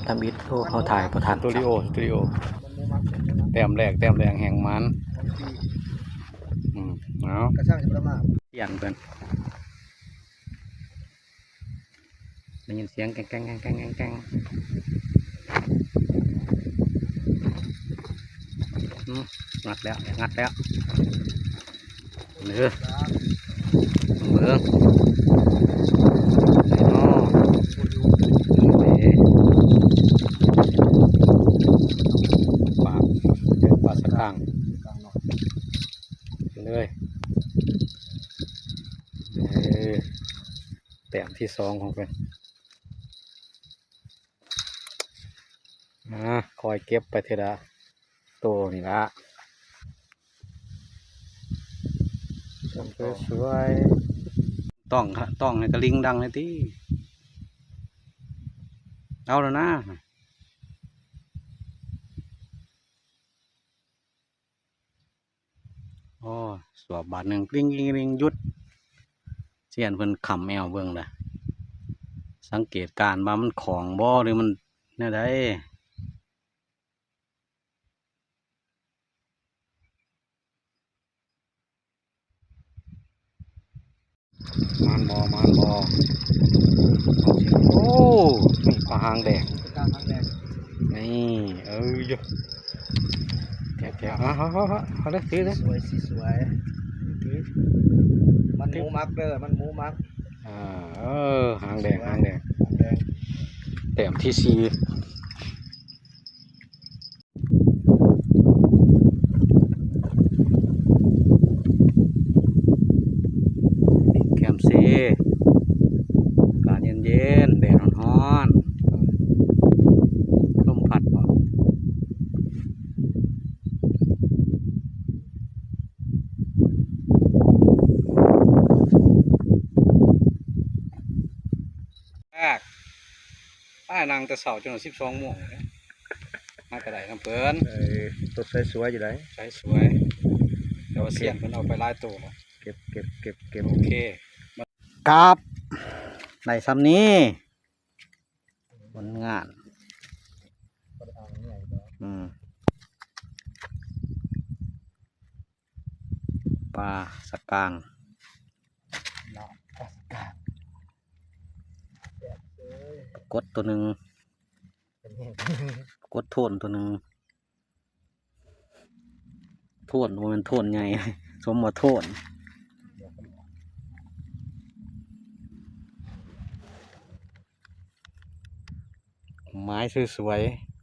ທຳອິດ ໂອ້ ເຮົາຖ່າຍບໍ່ທັນ ສະຕູດິໂອ ສະຕູດິໂອ ແຕ້ມແລກ ແຕ້ມແລກແຫ່ງໝານ ອືມ ເອົາ ກະຊ່າງຊິປະມາດ ປ່ຽນເພິ່ນ ໄດ້ຍິນສຽງແກ້ງໆໆໆໆ ອືມ ງັດແລ້ວ ງັດແລ້ວ ເດີ ເບິ່ງ ເອີ ເດ້ ປາ ເຈີປາສະກາງ ເລີຍ ເອີ ແຕ້ມທີສອງຂອງເພິ່ນ ອາ ຄ່ອຍເກັບໄປເທື່ອລະໂຕນີ້ລະ ສວຍໆ ຕ້ອງ ຕ້ອງໃຫ້ກະລິງດັງແດ່ຕິ ເອົາແລ້ວນະ. ໂອ້ ສວບບາດໜຶ່ງ ກຣິ້ງໆໆ ຢຸດ ຊຽນເພິ່ນຄ້ຳແອວເບິ່ງລະ ສັງເກດການວ່າມັນຂອງບໍ່ ຫຼືມັນແນວໃດ. ມານບໍ່ ມານບໍ່ ໂອ້ ນີ້ປາຫາງແດງ ປາຫາງແດງ ນີ້ ເອີ ຢູ່ ແກະໆ ເອົາ ເອົາ ເອົາ ເອົາເລີຍ ຖືເລີຍ ສວຍ ສີສວຍ ຖື ມັນໝູມັກເດີ ມັນໝູມັກ ອ່າ ເອີ ຫາງແດງ ຫາງແດງ ຫາງແດງ ແຕ້ມທີສີ່ ແຄມເຊ ອາກາດເຢັນໆ ແດດຮ້ອນໆ ລົມພັດເບາະ ແອກ ອ້າຍນັ່ງແຕ່ເຊົ້າຈົນຮອດສິບສອງໂມງເດ້ ຫາກະໄດ້ນຳເພິ່ນ ເອີ ຕົກໃສ່ສວຍຢູ່ໃດ ໃສ່ສວຍ ແຕ່ວ່າ ໂອເຄ ຊຽນເພິ່ນເອົາໄປຫຼາຍໂຕແລ້ວ ເກັບ ເກັບ ເກັບ ເກັບ ໂອເຄ ກາບ ໄດ້ຊ່ຳນີ້ ຜົນງານ ອືມ ປາສະກາງ ປາສະກາງ ປາກົດໂຕໜຶ່ງ ປາກົດໂທນໂຕໜຶ່ງ ໂທນ ບໍ່ແມ່ນໂທນໃຫຍ່ ສົມວ່າໂທນ ໝາຍສວຍໆ.